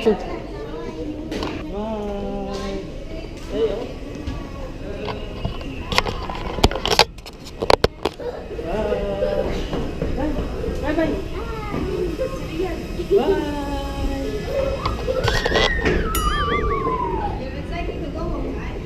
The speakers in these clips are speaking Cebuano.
Bye. Hey, oh. Bye. Bye. Bye. Bye. You're excited to go home, right?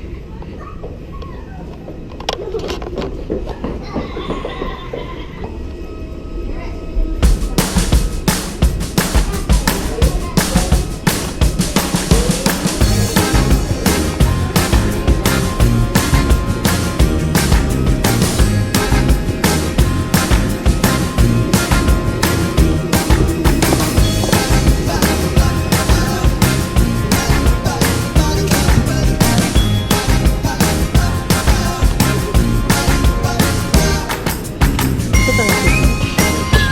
Ito tayo.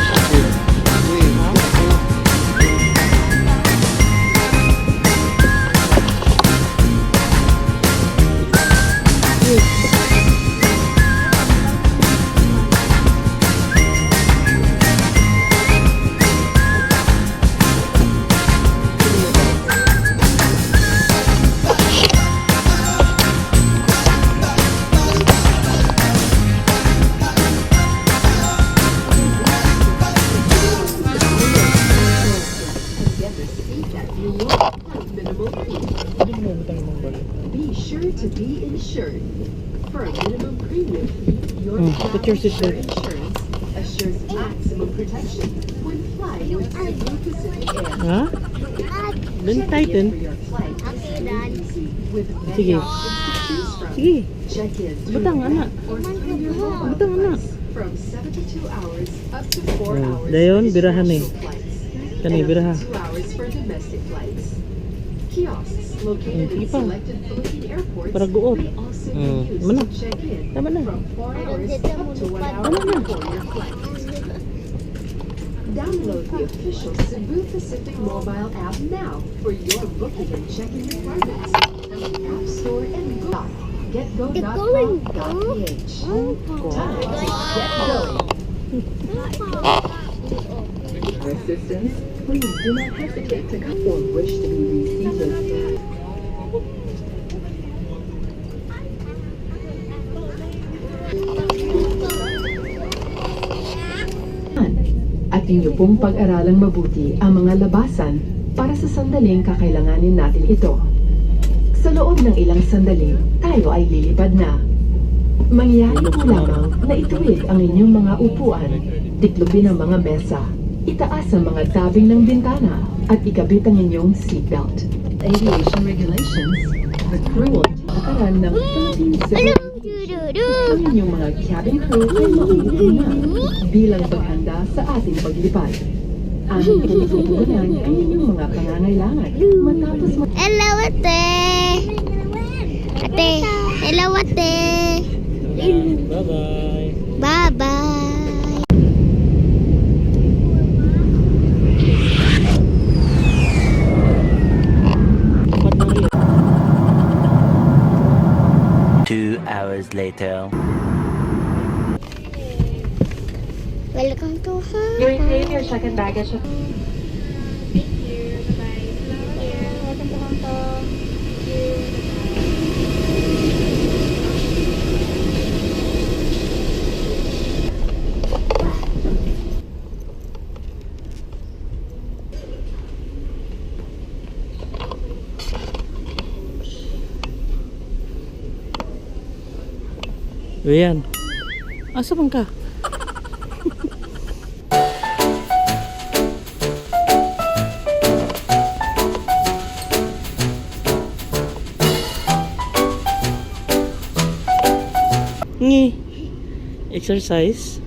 Get the seat that you want with minimal fee. Hindi mo butang imong balik. Be sure to be insured. For a minimum premium fee, your Put your Travel Sure seatbelt. Insurance assures maximum protection when flying with Cebu Pacific Air. Ha? Then Checking in tighten. for your flight is Okay, very Dad. easy with many Sige. options to choose from. Sige. Check in through Butang, the anak. web or through your mobile Butang, anak. device from 72 hours up to 4 hours Dayon, for birahan eh. international flights Kani, and up to biraha. 2 hours for domestic flights. Kiosks located Sige in pa. selected Philippine airports Para guot. may also be used Tama na. to check in Tama na. from 4 hours up to 1 hour Tama na. before your flight. Download the official Cebu Pacific mobile app now for your booking and check-in requirements from the App Store and Google. Getgo.com.ph. Time to get going. For assistance, please do not hesitate to come or wish to be reseated. At inyo pong pag-aralang mabuti ang mga labasan para sa sandaling kakailanganin natin ito. Sa loob ng ilang sandali, tayo ay lilipad na. Mangyari po lamang na ituwid ang inyong mga upuan, tiklupin ang mga mesa, itaas ang mga tabing ng bintana, at ikabit ang inyong seatbelt. Aviation regulations, the crew will takaran ng Philippine Civil ang inyong mga cabin crew ay mauupo na bilang paghanda sa ating paglipad. Aming tinutugunan ang inyong mga pangangailangan matapos Hello, ate. Ate. Hello, ate. Bye-bye. Bye-bye. Dapat na rin. 2 hours later. Welcome to Hong You may claim your check-in baggage. Thank you. Bye-bye. Thank you. Welcome to Hong Kong. Thank you. Bye-bye. Ayan. Asa man ka? Ngi. Exercise.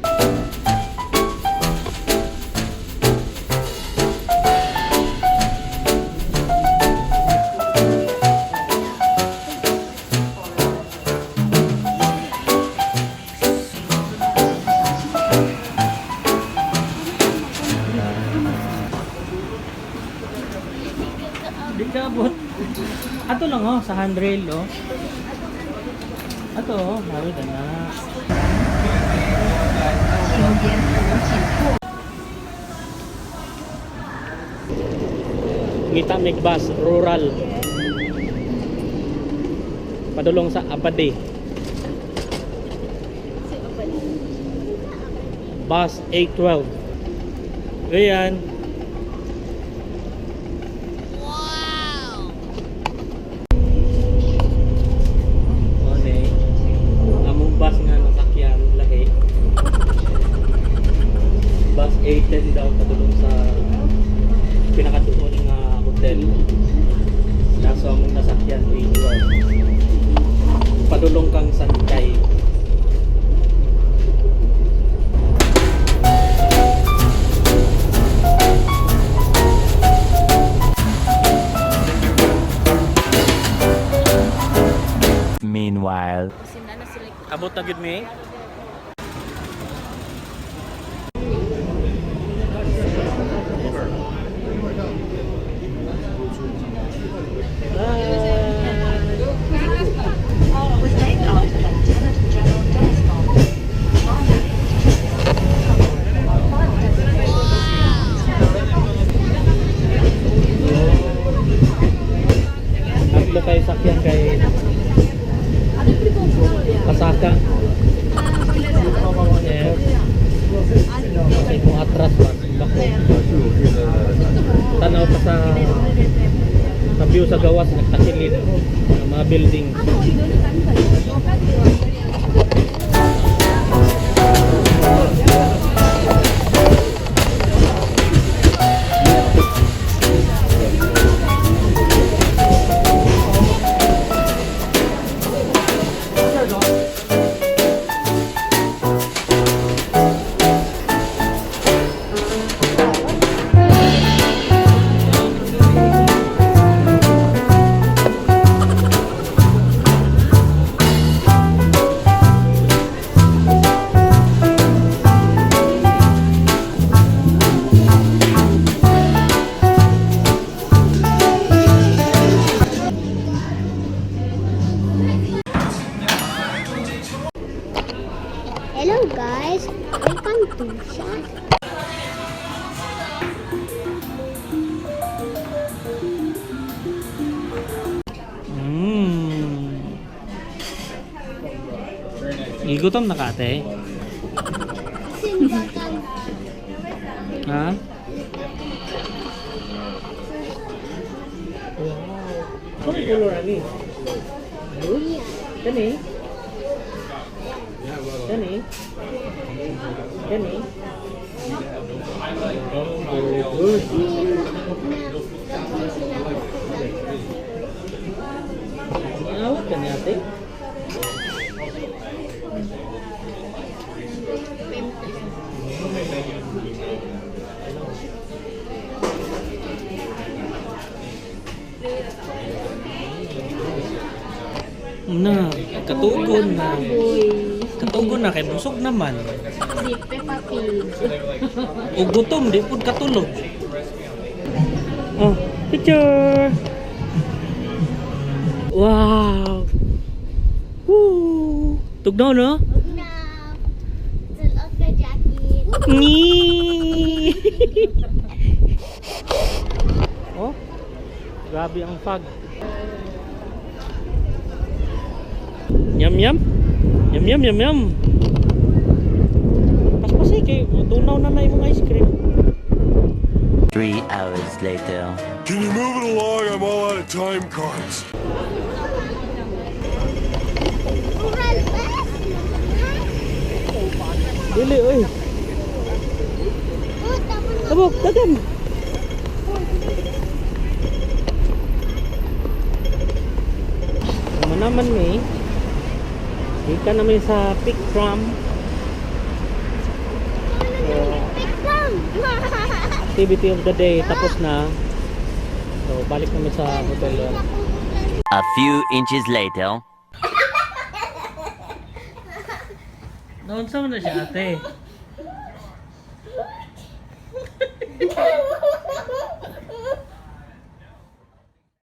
Di ka abot. Ato lang oh, sa handrail oh. Ato oh, hawid na. Ngita mig bus rural. Padulong sa Abade. Bus 812. Ayan. Wow! Okay. Among bus nga nasakyan lahi. Bus 810 daw padulong sa pinakatuon nga hotel. Kaso among nasakyan 812. Padulong kang Sankay. Meanwhile. Abot na gyud mi. Was named after Lieutenant General Dennis Bob. Tatlo kayo sakyan kay Pasaka. Yes. Kasi kung atras ba, bako. Tanaw pa sa view sa gawas, nagtakilid ng mga building. Hello guys, welcome to Shah. Gigutom na ka, ate? Simbakan. Ha? Wow. Ano color ani? Yeah. Kani? Kani? Kani? Oh, very good. Awat ka ni ate? Na, katugon na. Katugon na kay busog naman. Si Peppa Pig. O gutom, di pud katulog. Oh, picture. Wow. Woo. Tugnaw no? Na, sulot ka jacket. Ni. Oh. Grabe ang fog. Yum yum. Yum yum yum yum. Paspasi kay tunaw na na imong ice cream. 3 hours later. Can you move it along? I'm all out of time cards. Rural bus. Dili oy. Oh, tama na. Tabok, dagan. Tama naman ni. Kita namin sa Peak Tram. Pick them. Activity of the day tapos na. So balik namin sa hotel. A few inches later. Noon sa na siya ate.